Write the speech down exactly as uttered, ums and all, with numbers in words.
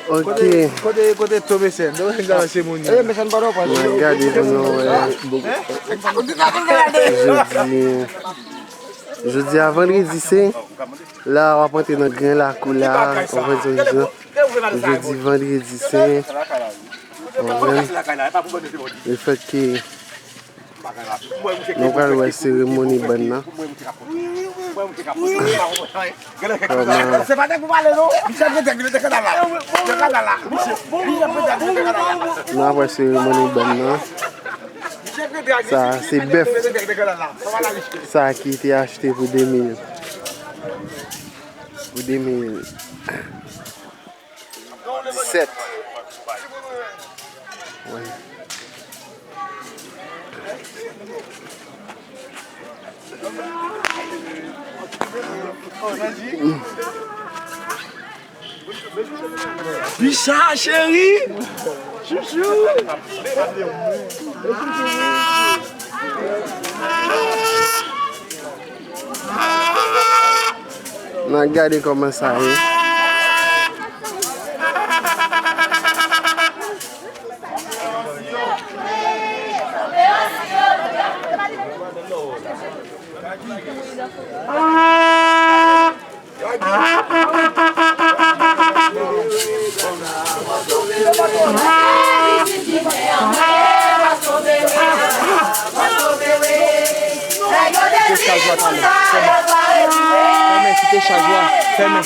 Ok. Kote, kote, kote to mesye? Donk, gade se moun yo. N ap gade pou nou wè. Jodi, jodi a vandredi sen, la w ap antre nan gran lakou la, w ap jodi, jodi vandredi sen, w konprann? Lefètke nou pral wè seremoni bann nan. Kòman nou ap wè seremoni bann nan. Sa se bèf. Sa ki te achte pou de mil. Pou de mil disèt. Wi. Bicha cheri. Chouchou. N a gade kòman sa ye. Kite chaj la talè. Fèmen. Fèmen, kite chaj la. Fèmen.